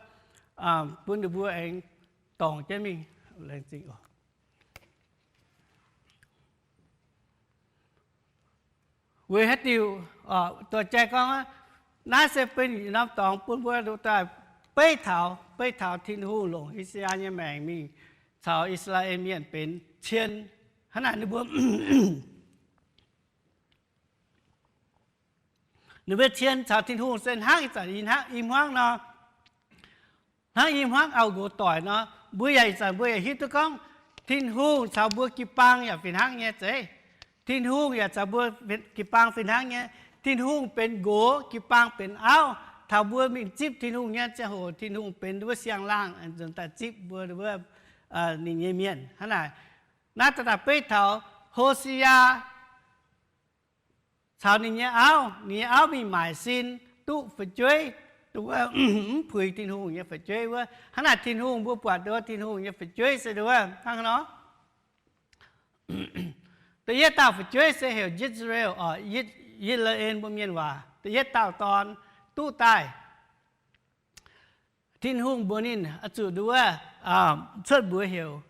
bun ninh mbuo aengx dorngc jienv mingh. Weic haaix diuc? Dorh jai gorngv, naaiv se benx norm dorngx bun mbuo daaih beiv taux, beiv taux Tin-Hungh longc Ho^saa^yaa nyei maengc mingh caux I^saa^laa^en Mienh benx cien. Hnangv naaic ninh mbuo, ninh mbuo cien caux Tin-Hungh se hnangv ih zanc i hmuangv nor, hnangv i hmuangv auv-nqox doic nor. Mbuo yaac ih zanc mbuo yaac hiuv duqv gorngv Tin-Hungh caux mbuo jiu-baang yaac fih hnangv nyei zeiv. Tin-Hungh yaac caux mbuo jiu-baang fih hnangv nyei. Tin-Hungh benx nqox, jiu-baang benx auv. Taux mbuo mingh zipv Tin-Hungh nyei ziangh hoc, Tin-Hungh benx wuov siang-laangh nzuonx daaih zipv mbuo wuov, ninh nyei mienh. Hnangv naaic, naaiv daaih beiv taux Ho^saa^yaa caux ninh nyei auv, ninh nyei auv mingh maaic sin duqv fu'jueiv, duqv mv puix Tin-Hungh nyei fu'jueiv wuov. Hnangv naaic Tin-Hungh, mbuo buatc duqv Tin-Hungh nyei fu'jueiv se duqv hnangv nor. Da'yietv dauh fu'jueiv se heuc Yisreal, Yitc^le^en mbuo mienh waac, da'yietv dauh dorn duqv daaih. Tin-Hungh mbuox ninh oix zuqc duqv cuotv mbuox heuc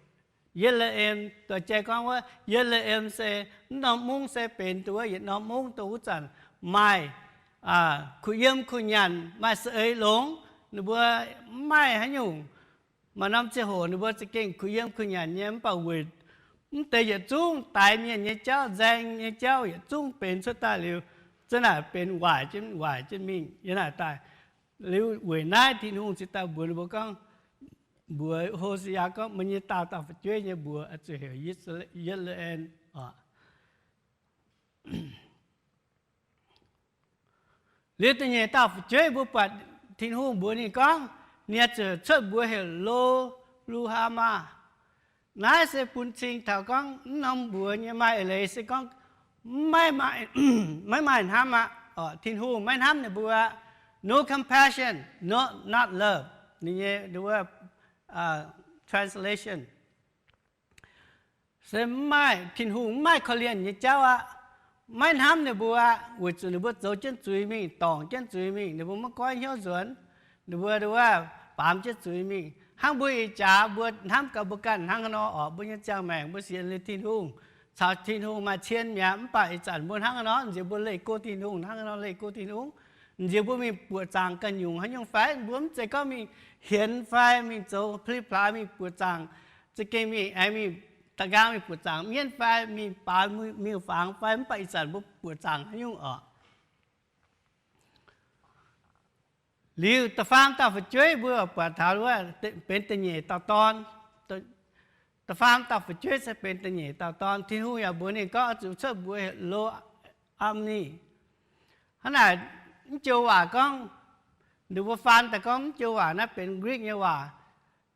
Ye^le^em. Dorh jai gorngv wuov Ye^le^em se mv norm mungv se benx duqv wuov yietc norm mungv dongh wuov zanc maaih kuh yiem kuh nyanc, maaih saeng-eix longx. Ninh mbuo mv maaih haaix nyungc. Maaih norm ziangh hoc ninh mbuo za'gengh kuh yiem kuh nyanc nyei, mv baac weic mv deix yietc zungv daix mienh nyei jauv, nzaeng nyei jauv yietc zungv benx cuotv daaih liuz, za'naaic benx waaic jienv waaic jienv mingh yiem naaic daaih. Liuz weic naaiv Tin-Hungh cingx daaih mbuox ninh mbuo gorngv, mbuox Ho^saa^yaa gorngv, meih nyei daauh dauh fu'jueiv nyei mbuox oix zuqc heuc Yitc^le^en oc. Liuz da'nyeic dauh fu'jueiv mbuo buatc Tin-Hungh mbuox ninh gorngv, ninh oix zuqc cuotv mbuox heuc Lo^lu^haa^maa. Naaiv se bun cing taux gorngv mv norm mbuox nyei maaih eix leiz se gorngv maiv maaih hnamv aqv. Tin-Hungh maiv hnamv ninh mbuo aqv. No compassion, no, not love. Ninh nyei translation se mv maaih, Tin-Hungh mv maaih korv-lienh nyei jauv aqv. Maiv hnamv ninh mbuo aqv, weic zuqc ninh mbuo zoux jienv zuiz mingh, dorngc jienv zuiz mingh, ninh mbuo maiv goiv hnyouv nzuonx, ninh mbuo wuov baamz jienv zuiz mingh. Hnangv mbuo ih jaax mbuo hnamv gaax mbuo ganh hnangv haaix nor oc, mbuo nyei ziangh maengc mbuo sienx liuz Tin-Hungh, caux Tin-Hungh maaih cien mi'aqv, mv baac ih zanc mbuo hnangv haaix nor, nziex mbuo leih go Tin-Hungh hnangv haaix nor, leih go Tin-Hungh, nziex mbuo mingh buoqc zaangc ganh nyungc haaix nyungc fai, mbuo mv zeiz gorngv mingh hienx fai mingh zoux pli-plaaix mingh buoqc zaangc, za'gengh mingh aengx mingh da'nqaang mingh buoqc zaangc mienv fai mingh baaux miuc-fangx fai, mv baac ih zanc mbuo buoqc zaangc haaix nyungc oc. Liuz da'faam dauh fu'jueiv mbuo buatc taux wuov benx da'nyeic dauh dorn. Da'faam dauh fu'jueiv se benx da'nyeic dauh dorn. Tin-Hungh yaac mbuox ninh gorngv oix zuqc cuotv mbuox Lo^am^ni. Hnangv naaic, mv joux waac gorngv, ninh mbuo faan daaih gorngv mv joux waac naaiv benx Greek nyei waac.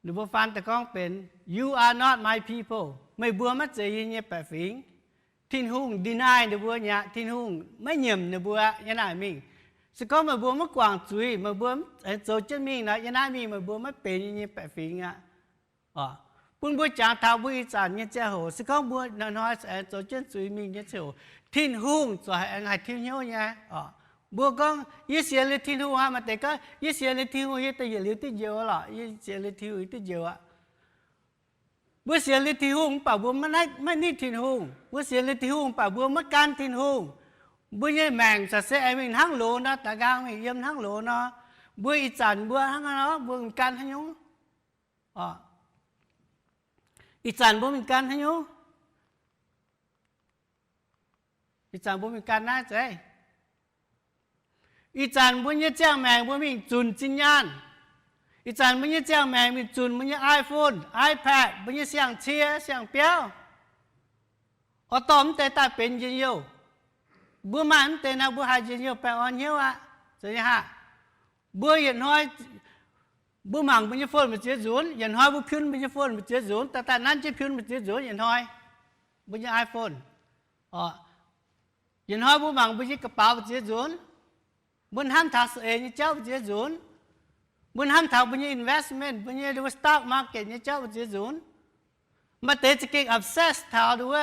Ninh mbuo faan daaih gorngv benx, You are not my people. Meih mbuo maiv zeiz yie nyei baeqc fingx. Tin-Hungh deny ninh mbuo nyei aqv. Tin-Hungh maiv nyiemc ninh mbuo aqv. Yiem naaic mingh, se gorngv meih mbuo maiv guangc zuiz, meih mbuo aengx zoux jienv mingh nor, yiem naaiv mingh meih mbuo maiv benx yie nyei baeqc fingx aqv. Bun mbuo jangx taux mbuo ih zanc nyei ziangh hoc, se gorngv mbuo hnoi-hnoi aengx zoux jienv zuiz mingh nyei ziangh hoc, Tin-Hungh ziouc aengx haih tiuv hnyouv nyei. Mbuo gorngv, Yie sienx liuz Tin-Hungh aqv. Maaih deix gorngv, Yie sienx liuz Tin-Hungh, yie daaih yietc liuz duqv njoux lorqc. Yie sienx liuz Tin-Hungh, yie duqv njoux aqv. Mbuo sienx liuz Tin-Hungh mv baac mbuo maiv nitv Tin-Hungh. Mbuo sienx liuz Tin-Hungh mv baac mbuo maiv gan Tin-Hungh. Mbuo nyei maengc caux se aengx mingh hnangv loz nor, da'nqaang mingh yiem hnangv loz nor. Mbuo ih zanc mbuo hnangv nor, mbuo mingh gan haaix nyungc? Ih zanc mbuo mingh gan haaix nyungc? Ih zanc mbuo mingh gan naaiv zeiv. Ih zanc mbuo nyei ziangh maengc mbuo mingh zunc zinh nyaanh. Ih zanc mbuo nyei ziangh maengc mingh zunc mbuo nyei iPhone, iPad, mbuo nyei siang-cie, siang-biauv. Oix dorh mv deix daaih benx njien-youh. Mbuo maaih mv deix nor, mbuo haiz njien-youh baengh orn hnyouv aqv. Zeiz nyei haav. Mbuo yietc hnoi, mbuo mangc mbuo nyei phone mbu'ziex nzunc, yietc hnoi mbuo piun mbuo nyei phone mbu'ziex nzunc, daaih daaih nanv jienv piun mbu'ziex nzunc yietc hnoi. Mbuo nyei iPhone. Oc, yietc hnoi mbuo mangc mbuo nyei ga'baux mbu'ziex nzunc, mbuo hnamv taux saeng-eix nyei jauv mbu'ziex nzunc, mbuo hnamv taux mbuo nyei investment, mbuo nyei stock market nyei jauv mbu'ziex nzunc. Maaih deix za'gengh obsess taux nduov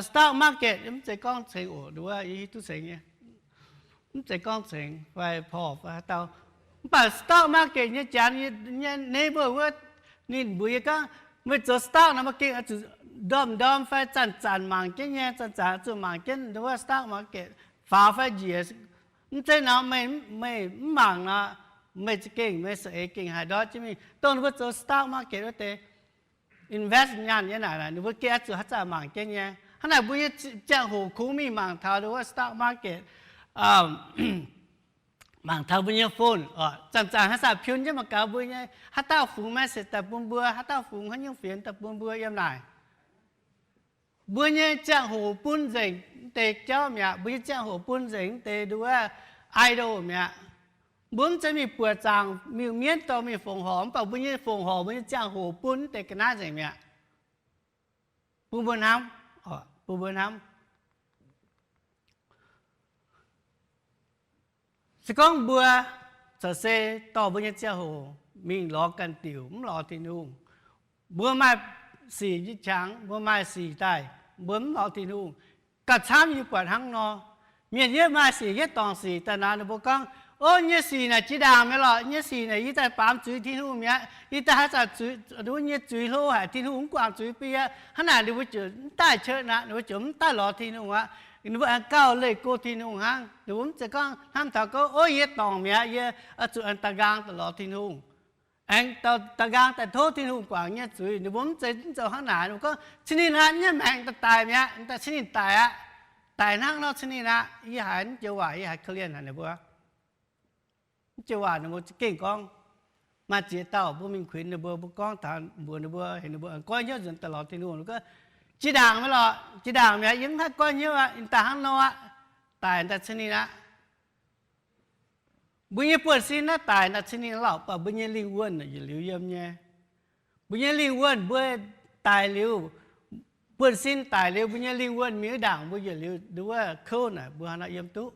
stock market, mv zeiz gorngv cengx oc, nduov yie hiuv duqv cengx nyei, mv zeiz gorngv cengx fai porv fai haaix dauh. Mv baac stock market nyei janx nyei neighbor wuov, ninh mbuox yie gorngv, meih zoux stock nor maiv gengh oix zuqc ndorm-ndorm fai zanc-zanc mangc jienv nyei, zanc-zanc oix zuqc mangc jienv nduov stock market faaux fai njiec. Mv zeiz nor, meih, meih mv mangc nor, meih za'gengh, meih saeng-eix gengh haih ndortv jienv mingh. Dongh ninh mbuo zoux stock market wuov deix, invest nyaanh nyei naaic, ninh mbuo gengh oix zuqc haaix zanc mangc jienv nyei. Hnangv naaic mbuo nyei ziangh hoc kungx mingh mangc taux nduov stock market, mangc taux mbuo nyei phone, zanc-zanc haaix zanc piun jienv mangc gaax mbuo nyei, haaix dauh fungx message daaih bun mbuo, haaix dauh fungx haaix nyungc fienx daaih bun mbuo yiem naaic. Mbuo nyei ziangh hoc bun nzengc mv deix jauv mi'aqv. Mbuo nyei ziangh hoc bun nzengc mv deix nduov idol mi'aqv. Mbuo mv zeiz mingh buoqc zaangc miuc-mienv dorh mingh fongc horc, mv baac mbuo nyei fongc horc, mbuo nyei ziangh hoc bun mv deix ga'naaiv nzengc mi'aqv. Bun mbuo hnamv, bun mbuo hnamv. Se gorngv mbuo corc se dorh mbuo nyei ziangh hoc mingh lorz ganh diuc, mv lorz Tin-Hungh, mbuo maaih sic nyei qangx, mbuo maaih sic daaih, mbuo mv lorz Tin-Hungh, gauh camv yie buatc hnangv nor. Mienh yietv maaih sic, yietv dorngc sic daaih nor, ninh mbuo gorngv, Ov, nyei sic naaic jiex ndaangc mi'aqv lorqc. Nyei sic naaic yie daaih baamz zuiz Tin-Hungh mi'aqv. Yie daaih haaix zanc zuiz, wuov nyei zuiz hlo haic, Tin-Hungh mv guangc zuiz bun yie. Hnangv naaic ninh mbuo ziouc mv daaih church aqv, ninh mbuo ziouc mv daaih lorz Tin-Hungh aqv. Ninh mbuo aengx gauh leih go Tin-Hungh hnangv. Ninh mbuo mv zeiz gorngv hnamv taux gorngv, Ov, yie dorngc mi'aqv, yie oix zuqc aengx da'nqaang daaih lorz Tin-Hungh, aengx da'nqaang daaih tov Tin-Hungh guangc nyei zuiz. Ninh mbuo mv zeiz, mv zeiz hnangv naaic. Ninh mbuo gorngv, Cin ninh hnangv nyei maengc daaih daic mi'aqv, daaih cin ninh daic aqv. Daic hnangv nor cin ninh aqv. Yie haiz mv joux waac, yie haiz korv-lienh haic ninh mbuo. Mv joux waac ninh mbuo za'gengh gorngv, maaih ziex dauh mbuo mingh kuinx ninh mbuo, mbuo gorngv taux mbuox ninh mbuo, heuc ninh mbuo goiv hnyouv nzuonx daaih lorz Tin-Hungh. Ninh gorngv, Jiex ndaangc mi'aqv lorqc, jiex ndaangc mi'aqv, yie mv haih goiv hnyouv aqv, ninh daaih hnangv nor aqv, daic daaih cin ninh aqv. Mbuo nyei buonv-sin naaiv daic naaic cin ninh lorqc, mv baac mbuo nyei lingh wuonh yietc liuz yiem nyei. Mbuo nyei lingh wuonh mbuo daic liuz, buonv-sin daic liuz, mbuo nyei lingh wuonh mingh ndaangc mbuo yietc liuz nduov kouv naaic mbuo hnangv nor yiem duqv.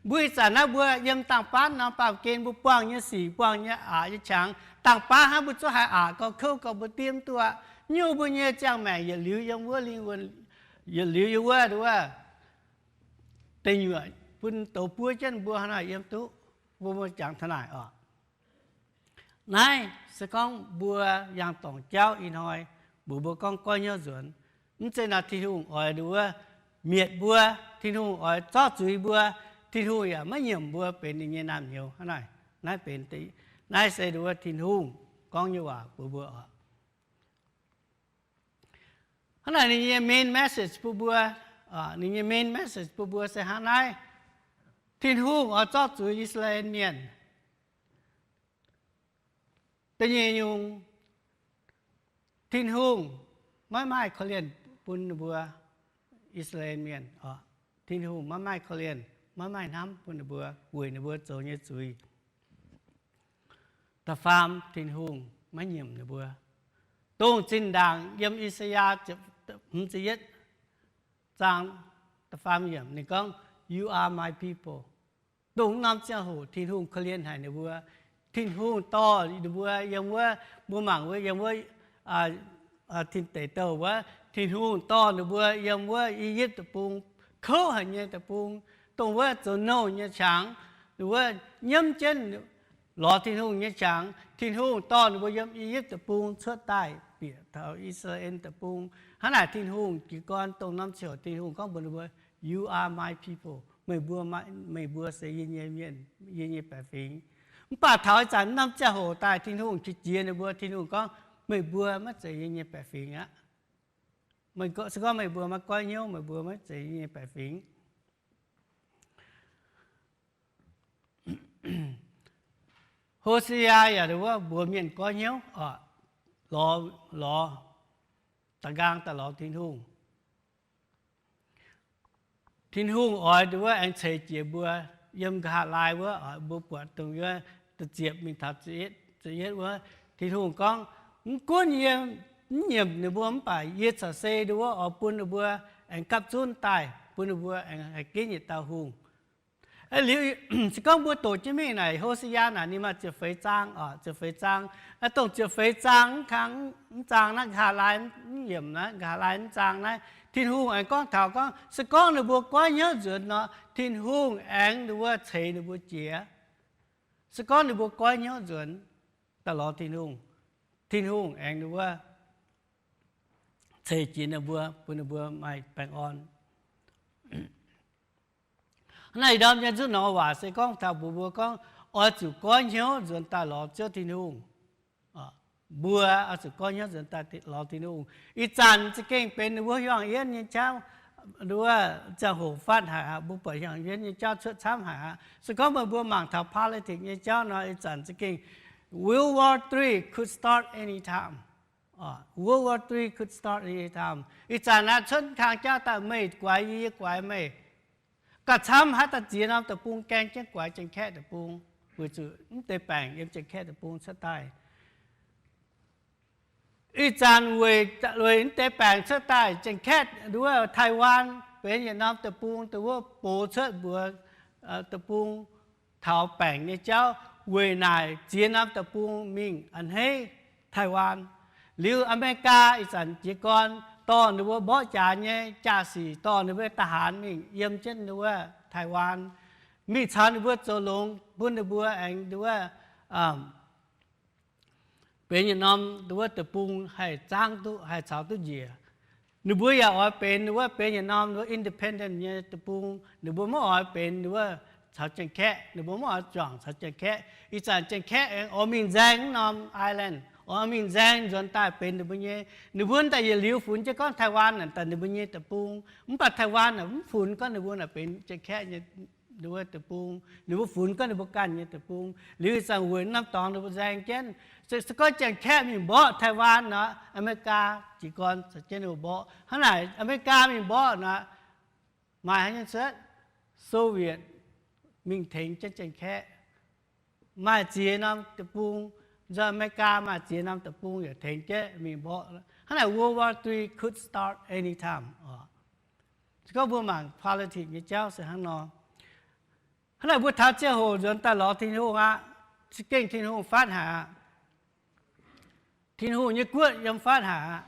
Mbuo ih zanc naaiv mbuo yiem dangh baav norm baamh gen, mbuo buangh nyei sic, buangh nyei aqc nyei qangx, dangh baav hnangv mbuo zungv haih aqc gauh kouv gauh mbuo diev mv duqv aqv. Nyungc mbuo nyei ziangh maengc yietc liuz yiem wuov lingh wuonh, yietc liuz yiem wuov nduov deic nyuoqc bun douz buov jienv mbuo hnangv nor yiem duqv, mbuo muoz jangx taux naaic oc. Naaiv se gorngv mbuo yangh dorngc jauv ih hnoi, mbuox mbuo gorngv goiv hnyouv nzuonx. Mv zeiz nor Tin-Hungh oix nduov mietc mbuo, Tin-Hungh oix zorqv zuiz mbuo, Tin-Hungh yaac maiv nyiemc mbuo benx ninh nyei naamh nyouz hnangv naaic. Naaiv benx, naaiv se nduov Tin-Hungh gorngv nyei waac mbuox mbuo oc. Hnangv naaic ninh nyei main message bun mbuo, ninh nyei main message bun mbuo se hnangv naaiv. Tin-Hungh oix zorqv zuiz I^saa^laa^en Mienh. Da'nyeic nyungc, Tin-Hungh maiv maaih korv-lienh bun ninh mbuo I^saa^laa^en Mienh oc. Tin-Hungh maiv maaih korv-lienh, maiv maaih hnamv bun ninh mbuo weic ninh mbuo zoux nyei zuiz. Da'faam, Tin-Hungh maiv nyiemc ninh mbuo. Dongh zinh ndaangc yiem I^saa^yaa hmz ziepc yietv zaang da'faam yiemc ninh gorngv, You are my people. Dongh norm ziangh hoc Tin-Hungh korv-lienh haic ninh mbuo. Tin-Hungh dorh ninh mbuo yiem wuov, mbuo mangc wuov yiem wuov Tin Deic Douh wuov, Tin-Hungh dorh ninh mbuo yiem wuov I^yipv Deic-Bung, kouv haic nyei deic-bung, dongh wuov zoux nouh nyei qangx, ninh wuov nyiemv jienv lorz Tin-Hungh nyei qangx. Tin-Hungh dorh ninh mbuo yiem I^yipv Deic-Bung cuotv daaih bieqc taux I^saa^laa^en Deic-Bung. Hnangv naaic Tin-Hungh jiez gorn dongh norm ziouc Tin-Hungh gorngv mbuox ninh mbuo, You are my people. Meih mbuo, meih mbuo se yie nyei mienh, yie nyei baeqc fingx. Mv baac taux ih zanc norm ziangh hoc daaih Tin-Hungh qiex jiez ninh mbuo, Tin-Hungh gorngv, Meih mbuo maiv zeiz yie nyei baeqc fingx aqv. Se gorngv meih mbuo maiv goiv hnyouv, meih mbuo maiv zeiz yie nyei baeqc fingx. Ho^se^yaa yaac wuov mbuox mienh goiv hnyouv, lorz, lorz, da'nqaang daaih lorz Tin-Hungh. Tin-Hungh oix nduov aengx ceix jiez mbuo yiem nqa'haav laai wuov, mbuo buatc dongh wuov, da'ziepc mingh taux ziepc yietv wuov, Tin-Hungh gorngv, Mv gunv yie mv nyiemc ninh mbuo mv baac yie corc se nduov oix bun ninh mbuo aengx gapv zunv daaih bun ninh mbuo aengx haih ginv yietc dauh hungh. Liuz, se gorngv mbuo doqc jienv mingh naaic Hosea naaic, ninh maaih ziepc feix zaang, ziepc feix zaang. Naaiv dongh ziepc feix zaang mv kang, mv zaang naaiv, nqa'haav laai mv yiemc naaiv, nqa'haav laai mv zaang naaiv, Tin-Hungh aengx gorngv taux gorngv, se gorngv ninh mbuo goiv hnyouv nzuonx nor, Tin-Hungh aengx ninh mbuo ceix ninh mbuo jiex. Se gorngv ninh mbuo goiv hnyouv nzuonx daaih lorz Tin-Hungh, Tin-Hungh aengx ninh mbuo ceix jiex ninh mbuo, bun ninh mbuo maaih baengh orn. Hnangv naaiv ih ndorm nyei nzunc norm waac se gorngv taux mbuox mbuo gorngv, oix zuqc goiv hnyouv nzuonx daaih lorz Ziouv Tin-Hungh. Mbuo oix zuqc goiv hnyouv nzuonx daaih lorz Tin-Hungh. Ih zanc za'gengh benx ninh mbuo hiuang yienv nyei jauv, wuov ziangh hoc fatv haic aqv. Mbuo buatc hiuang yienv nyei jauv cuotv camv haic aqv. Se gorngv meih mbuo mangc taux politics nyei jauv nor, ih zanc za'gengh World War Three could start anytime. World War Three could start anytime. Ih zanc naaiv cuotv kang jauv daaih meih guaix yie, yie guaix meih. Gauh camv haaix dauh ziex norm deic-bung gaeng jienv guaix Janx-Kaeqv deic-bung, weic zuqc mv deix baengc yiem Janx-Kaeqv deic-bung cuotv daaih. Ih zanc weic, weic mv deix baengc cuotv daaih, Janx-Kaeqv wuov Taiwan benx yietc norm deic-bung dongh wuov box cuotv mbuox deic-bung taux baengc nyei jauv. Weic naaic ziex norm deic-bung mingh a'hneiv Taiwan. Liuz Aa^me^li^gaa ih zanc jiez gorn dorh ninh mbuo mborqv jaax nyei jaa-sic, dorh ninh mbuo da'haanx mingh yiem jienv wuov Taiwan, mingh caux ninh mbuo zoux longx, bun ninh mbuo aengx wuov benx yietc norm wuov deic-bung haih zaangv duqv, haih caux duqv njiec. Ninh mbuo yaac oix benx wuov, benx yietc norm wuov independent nyei deic-bung. Ninh mbuo maiv oix benx wuov caux Janx-Kaeqv, ninh mbuo maiv oix juangc caux Janx-Kaeqv. Ih zanc Janx-Kaeqv aengx oix mingh nzaeng norm island, oix mingh nzaeng nzuonx daaih benx ninh mbuo nyei. Ninh mbuo daaih yietc liuz funx jienv gorngv Taiwan naaic daaih ninh mbuo nyei deic-bung, mv baac Taiwan naaic mv funx gorngv ninh mbuo naaic benx Janx-Kaeqv nyei wuov deic-bung. Ninh mbuo funx gorngv ninh mbuo ganh nyei deic-bung. Liuz ih zanc weic norm dorngx ninh mbuo nzaeng jienv, se gorngv Janx-Kaeqv mingh mborqv Taiwan nor, Aa^me^li^gaa jiez gorn caux jienv ninh mbuo mborqv. Hnangv naaic Aa^me^li^gaa mingh mborqv nor, maaih haaix nyungc cuotv? Soviet mingh tengx jienv Janx-Kaeqv. Maaih ziex norm deic-bung, nzunc Aa^me^li^gaa maaih ziex norm deic-bung yaac tengx jienv mingh mborqv. Hnangv naaic World War Three could start anytime oc. Se gorngv mbuo mangc politics nyei jauv se hnangv nor. Hnangv naaic mbuo taux ziangh hoc nzuonx daaih lorz Tin-Hungh aqv, za'gengh Tin-Hungh fatv haic aqv. Tin-Hungh nyei guoqv yiem fatv haic aqv.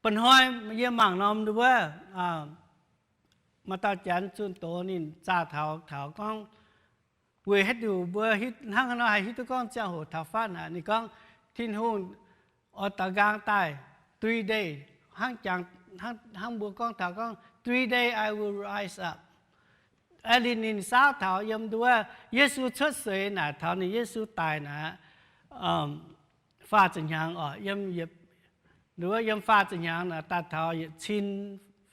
Mba'hnoi yie mangc norm wuov, maaih dauh janx zunh doz ninh zaah taux, taux gorngv, weic haaix diuc mbuo hnangv haaix nor haih hiuv duqv gorngv ziangh hoc taux fatv aqv. Ninh gorngv Tin-Hungh oix daux nqaang daaih three day, hnangv jangx, hnangv mbuo gorngv taux gorngv, three day I will rise up. Aa, ninh, ninh saauv taux yiem wuov Yesu cuotv seix naaic, taux ninh Yesu daic naaic, faah ziepc hnyangx oc, yiem, wuov yiem faah ziepc hnyangx naaic daaih taux yietc cin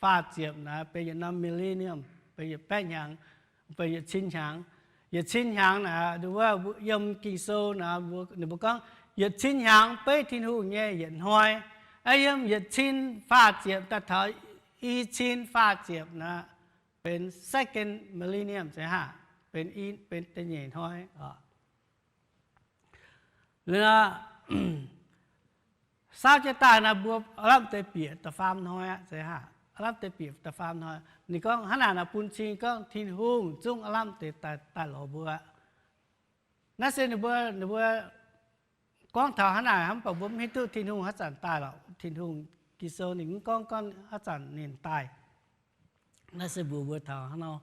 faah ziepc naaic benx yietc norm millennium, benx yietc baeqv hnyangx, benx yietc cin hnyangx. Yietc cin hnyangx naaic, wuov yiem Ging-Sou naaic, ninh mbuo gorngv yietc cin hnyangx beiv Tin-Hungh nyei yietc hnoi. Aa, yiem yietc cin faah ziepc daaih taux i cin faah ziepc naaic benx second millennium se haah, benx i, benx da'nyeic hnoi oc. Saauv jienv daaih naaic mbuo aav lamh deix bieqc da'faam hnoi aqv, se haah, aav lamh deix bieqc da'faam hnoi. Ninh gorngv hnangv naaic naaic bun cing gorngv Tin-Hungh zungv aav lamh deix daaih, daaih lorz mbuo. Naaiv se ninh mbuo, ninh mbuo gorngv taux hnangv naaic, mv baac mbuo mv hiuv duqv Tin-Hungh haaix zanc daaih lorqc. Tin-Hungh, Ging-Sou ninh mv gorngv, gorngv haaix zanc ninh daaih. Naaiv se mbuox mbuo taux hnangv nor,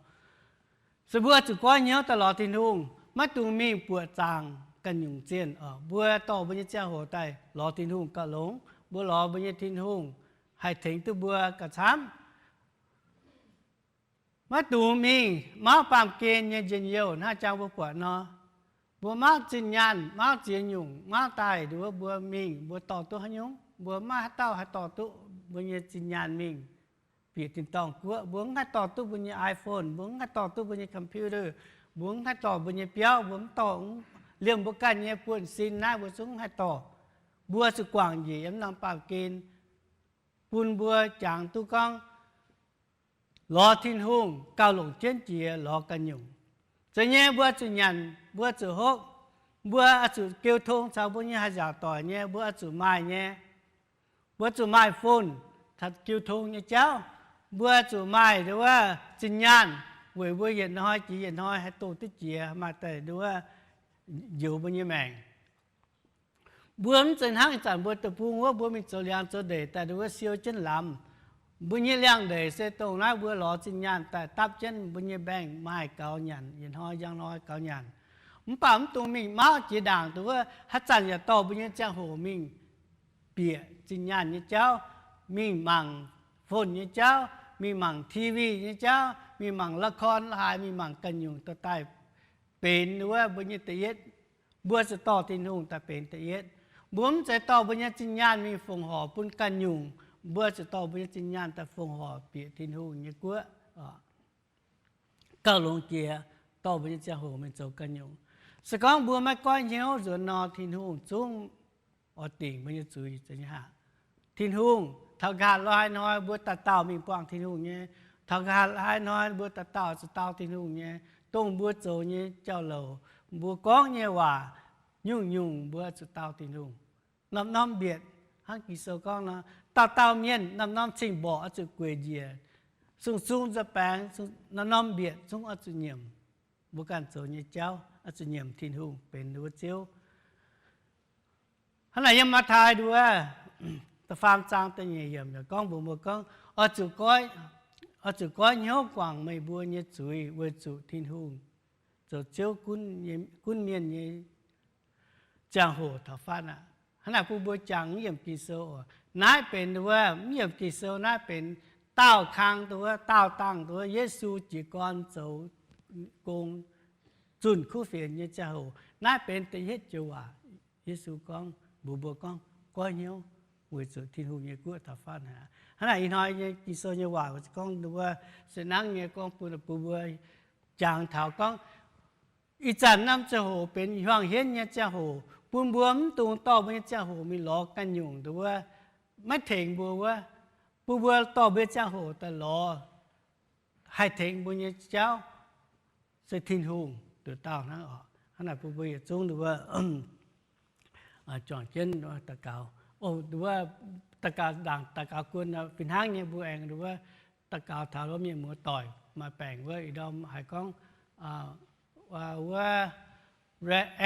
se mbuo zuqc goiv hnyouv daaih lorz Tin-Hungh, maiv dungx mingh buoqc zaangc ganh nyungc zienh oc. Mbuo dorh mbuo nyei ziangh hoc daaih lorz Tin-Hungh gauh longx. Mbuo lorz mbuo nyei Tin-Hungh haih tengx duqv mbuo gauh camv. Maiv dungx mingh mauv baamh gen nyei njien-youh hnangv jangx mbuo buatc nor. Mbuo mauv zinh nyaanh, mauv ziex nyungc, mauv daaih nduov mbuo mingh, mbuo dorh duqv haaix nyungc? Mbuo maiv haaix dauh haih dorh duqv mbuo nyei zinh nyaanh mingh bieqc tin-dorngh guoqv. Mbuo mv haih dorh duqv mbuo nyei iPhone, mbuo mv haih dorh duqv mbuo nyei computer, mbuo mv haih dorh mbuo nyei biauv, mbuo mv dorh, liemh mbuo ganh nyei buonv-sin naaiv mbuo zungv mv haih dorh. Mbuo zuqc guangc njiec yiem norm baamh gen bun mbuo jangx duqv gorngv lorz Tin-Hungh gauh longc jienv jiex lorz ganh nyungc. Zeiz nyei mbuo zuqc nyanc, mbuo zuqc hopv, mbuo oix zuqc jiu tong caux mbuo nyei haih nziaauc doic nyei, mbuo oix zuqc maaih nyei. Mbuo zuqc maaih phone caux jiu tong nyei jauv. Mbuo zuqc maaih nduov zinh nyaanh weic mbuo yietc hnoi jiex yietc hnoi haih doh duqv jiex, maaih daaih nduov njoux mbuo nyei maengc. Mbuo mv zeiz hnangv ih zanc mbuo deic-bung wuov, mbuo mingh zoux liangx zoux ndeic daaih nduov siou jienv lamz. Mbuo nyei liangx-ndeic se dongh naaiv mbuo lorz zinh nyaanh daaih dapv jienv mbuo nyei bank maaih gaux nyanc, yietc hnoi njang hnoi gaux nyanc. Mv baac mv dungx mingh mauv jiex ndaangc nduov, haaix zanc yaac dorh mbuo nyei ziangh hoc mingh bieqc zinh nyaanh nyei jauv, mingh mangc phone nyei jauv, mingh mangc T V nyei jauv, mingh mangc ละคร la'haaix, mingh mangc ganh nyungc dorh daaih benx wuov mbuo nyei da'yietv. Mbuo zuqc dorh Tin-Hungh daaih benx da'yietv. Mbuo mv zeiz dorh mbuo nyei zinh nyaanh mingh fongc horc bun ganh nyungc. Mbuo zuqc dorh mbuo nyei zinh nyaanh daaih fongc horc bieqc Tin-Hungh nyei guoqv, gauh longx jiex, dorh mbuo nyei ziangh hoc mingh zoux ganh nyungc. Se gorngv mbuo maiv goiv hnyouv nzuonx nor, Tin-Hungh zungv oix dingc mbuo nyei zuiz nyei haic. Tin-Hungh taux nqa'haav lorh haaix hnoi mbuo dauh dauh mingh buangh Tin-Hungh nyei. Taux nqa'haav lorh haaix hnoi mbuo dauh dauh zuqc dau Tin-Hungh nyei. Dongh mbuo zoux nyei jauv-louc, mbuo gorngv nyei waac, nyungc-nyungc mbuo zuqc dau Tin-Hungh. Norm-norm mbietc, hnangv Ging-Sou gorngv nor, dauh dauh mienh norm-norm cing-mborqc oix zuqc gueic njiec. Sung-sung nza baengx, norm-norm mbietc zungv oix zuqc nyiemc. Mbuo ganh zoux nyei jauv oix zuqc nyiemc Tin-Hungh benx wuov Ziouv. Hnangv naaic yiem Matv^taai nduov da'faam zaang da'nyeic yiemc yaac gorngv mbuox mbuo gorngv, oix zuqc goiv hnyouv guangc meih mbuo nyei zuiz weic zuqc Tin-Hungh zoux Ziouv gunv mienh nyei ziangh hoc taux fatv aqv. Hnangv naaic bun mbuo jangx mv yiemc Ging-Sou oc. Naaiv benx nduov, mv yiemc Ging-Sou naaiv benx daauh kang nduov, daauh dangh nduov Yesu jiez gorn zoux gong zunh kuv fienx nyei ziangh hoc. Naaiv benx da'yietv joux waac Yesu gorngv mbuox mbuo gorngv, goiv hnyouv weic zuqc Tin-Hungh nyei guoqv taux fatv aqv. Hnangv naaic ih hnoi nyei Ging-Sou nyei waac gorngv nduov, se nangv nyei gorngv bun, bun mbuo jangx taux gorngv, ih zanc norm ziangh hoc benx hiuang hienv nyei ziangh hoc, bun mbuo mv dungx dorh mbuo nyei ziangh hoc mingh lorz ganh nyungc nduov, maiv tengx mbuo wuov. Bun mbuo dorh mbuo nyei ziangh hoc daaih lorz haih tengx mbuo nyei jauv se Tin-Hungh nduqc dauh hnangv oc. Hnangv naaic bun mbuo yietc zungv nduov juangc jienv daux gaux. Nduov daux gaux ndaangc daux gaux guon fih hnangv nyei mbuo aengx nduov daux gaux taux mienh muoz-doic maaih baengc wuov. Ih ndorm haiz gorngv wuov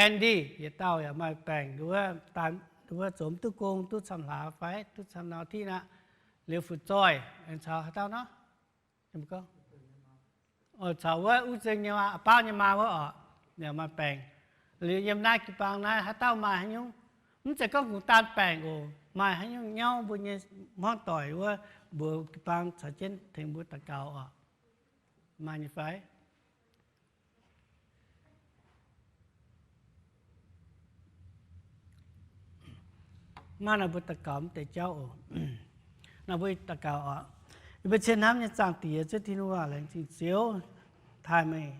Andy yietc dauh yaac maaih baengc nduov, nduov zoux mv duqv gong duqv camv hlaax fai duqv camv nau tiqv aqv. Liuz fu'zoih aengx caux haaix dauh nor? Caux wuov Uv Zeng nyei maa, Baauv nyei maa wuov oc, maaih baengc. Liuz yiem naaiv jiu-baang naaiv haaix dauh maaih haaix nyungc, mv zeiz gorngv kungx daan baengc oc, maaih haaix nyungc nyauv mbuo nyei hmuangv doic wuov, mbuox jiu-baang caux jienv tengx mbuo daux gaux oc. Maaih nyei fai? Maaih nor mbuo daux gaux mv deix jauv oc. Nor mbuo daux gaux oc. Yie mbuo cien hnamv nyei Zaangc Diex, Ziouv Tin-Hungh aac, laengz zingh Ziouv taaih meih.